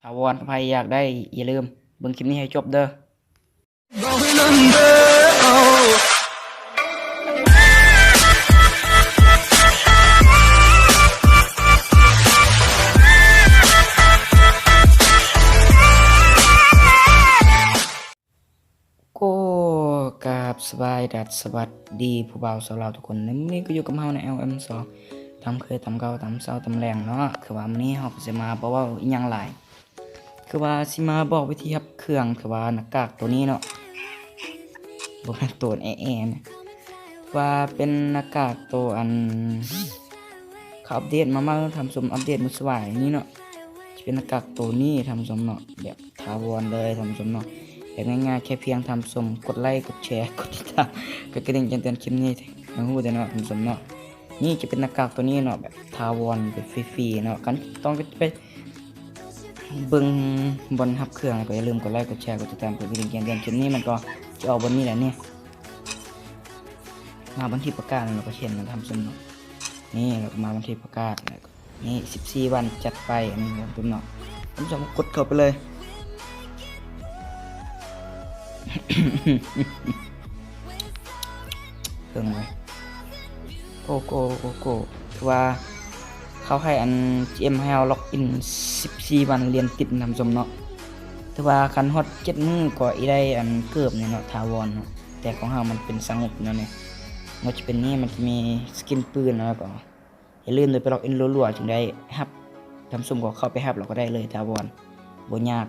ຖາວອນ ໃຜຢາກໄດ້ ຢ່າລືມເບິ່ງຄລິບນີ້ໃຫ້ຈົບເດີ້. ໂກ ກາບສະບາຍດີ ສະຫວັດດີຜູ້ບ່າວສາວລາວທຸກຄົນ. ໃນມື້ນີ້ກໍຢູ່ກັບເຮົາໃນ ແອລເອັມ ສອງ ຕາມເຄີຍ ຕາມເກົ່າ ຕາມເຊົ້າຕາມແລງເນາະ. ຄືວ່າມື້ນີ້ເຮົາກໍຊິມາບໍ່ເວົ້າອີ່ຫຍັງຫຼາຍ ຄືວ່າຊິມາບອກວິທີຮັບເຄື່ອງ ຄືວ່າໜ້າກາກໂຕນີ້ເນາະ ບໍ່ແມ່ນໂຕແອໆນະ ວ່າເປັນໜ້າກາກໂຕອັນ ເຂົາອັບເດດມາໃໝ່ທ່ານຜູ້ຊົມ ອັບເດດມື້ສະຫວາຍນີ້ເນາະ ຈະເປັນໜ້າກາກໂຕນີ້ທ່ານຜູ້ຊົມເນາະ ແບບຖາວອນເລີຍທ່ານຜູ້ຊົມເນາະ. ແບບງ່າຍໆ ແຄ່ພຽງທ່ານຜູ້ຊົມກົດໄລ ກົດແຊ ກົດຕິດຕາມ ກົດກະດິ່ງແຈ້ງເຕືອນຄລິບນີ້ໃຫ້ຮູ້ເດີ້ເນາະທ່ານຜູ້ຊົມເນາະ. ນີ້ຈະເປັນໜ້າກາກໂຕນີ້ເນາະ ແບບຖາວອນ ແບບຟຣີໆເນາະ. ຂັ້ນຕອນກໍຈະໄປເບິ່ງບ່ອນຮັບເຄື່ອງ ແລ້ວກໍຢ່າລືມກົດໄລ ກົດແຊ ກົດຕິດຕາມ ກົດກະດິ່ງແຈ້ງເຕືອນ. ຄລິບນີ້ມັນກໍຈະອອກບ່ອນນີ້ແຫຼະນີ້ ມາບ່ອນທີ່ປະກາດ ແລ້ວກໍເຫັນນະທ່ານຜູ້ຊົມເນາະ. ນີ້ ແລ້ວກໍມາບ່ອນທີ່ປະກາດ ແລ້ວກໍ ນີ້ ສິບສີ່ວັນ ຈັດໄປ ອັນນີ້ເນາະ ທ່ານຜູ້ຊົມເນາະ. ທ່ານຜູ້ຊົມກົດເຂົ້າໄປເລີຍ ເບິ່ງໄວ້ ໂອໂກ ໂອໂກ ຄືວ່າເຂົາໃຫ້ອັນ ຈີເອັມ ໃຫ້ເຮົາລັອກອິນ ສິບສີ່ວັນລຽນຕິດນະທ່ານຜູ້ຊົມເນາະ. ຖືວ່າຄັນຮອດເຈັດມື້ກໍອີໄດ້ອັນເກີບນີ້ເນາະ ຖາວອນເນາະ. ແຕ່ຂອງເຮົາມັນເປັນສະຫງົບແນວນີ້ ມັນຈະເປັນນີ້ ມັນຈະມີສະກິນປືນ ແລ້ວກໍ ຢ່າລືມເດີ ໄປລັອກອິນລົວໆ ຈຶ່ງໄດ້ຮັບ. ທ່ານຜູ້ຊົມກໍເຂົ້າໄປຮັບ ແລ້ວກໍໄດ້ເລີຍ ຖາວອນ ບໍ່ຍາກ.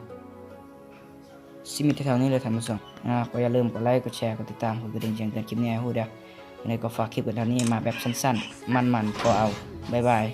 ຊິມີແຕ່ເທົ່ານີ້ເລີຍທ່ານຜູ້ຊົມ. ອາ ກໍຢ່າລືມກົດໄລ ກົດແຊ ກົດຕິດຕາມ ກົດກະດິ່ງແຈ້ງເຕືອນຄລິບນີ້ໃຫ້ຮູ້ເດີ້. ຈັ່ງໃດກໍຝາກຄລິບກັນເທົ່ານີ້ ມາແບບສັ້ນໆ ມັນໆ ກໍເອົາ. ບາຍບາຍ.